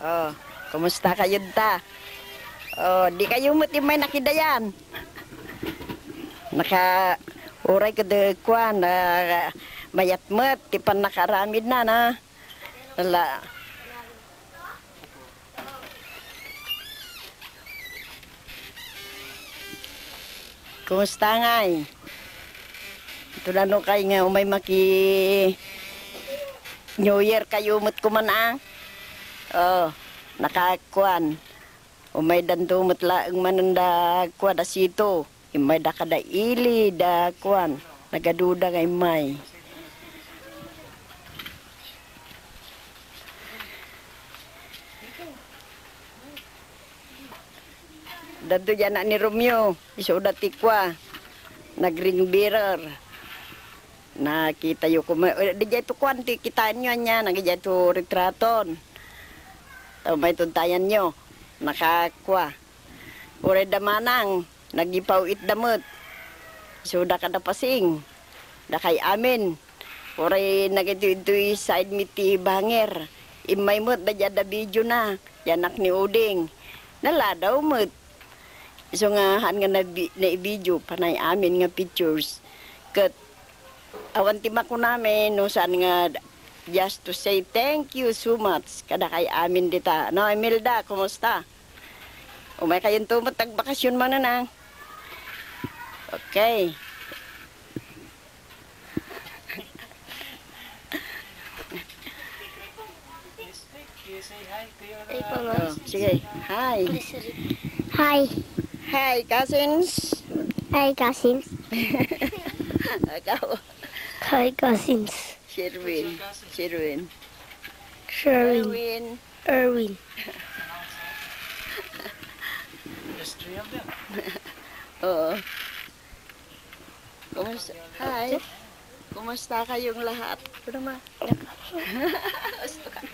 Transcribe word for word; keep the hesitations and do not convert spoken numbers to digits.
Oh, kumusta kayo ta? Oh, di kayo met immay nakidayan. Naka, uray kada kuan, ah, mayat met ti pannakaaramidna, na. Ala. Kumusta ngay? Ito na no kay nga umay maki New Year kayo met kuman, ah. Oh, nakakuan. Umay danto met laeng manen da kuan da sito. Immay da kada ili da kuan. Nagaduda nga immay. Danto diay anak ni Romeo, isuda ti kua, nag-ring bearer. Nakitayo koma, eh, di diay to kuan ti kitaenyo ania, nag diay to retraton. Tao may tuntayanyo, nakakua. Uray da manang, nagipaw-it da met. Isuda kada pasing, dakay amin. Uray nagitoy-toy side mi ti banger. Immay met da diay da video na. Ti anak ni Uding. Naladaw met. Isu nga haan nga nabi-, naibidio, panay amin nga pictures. Ket awan ti makunami, no saan nga just to say thank you so much kadakay amin dita. No, Imelda, kumusta? Umay kayonto met agbakasyon manen, ah. Okay. Ay, pa, ma. Oh, sige. Hi. Hi. Hi, cousins. Hi, cousins. Ikaw. Hi, cousins. Sherwin. Sherwin. Sherwin. Erwin. Erwin. There's three of them. Oo. Kumusta? Hi. Kumusta kayong lahat? Ano ma? Gusto ka?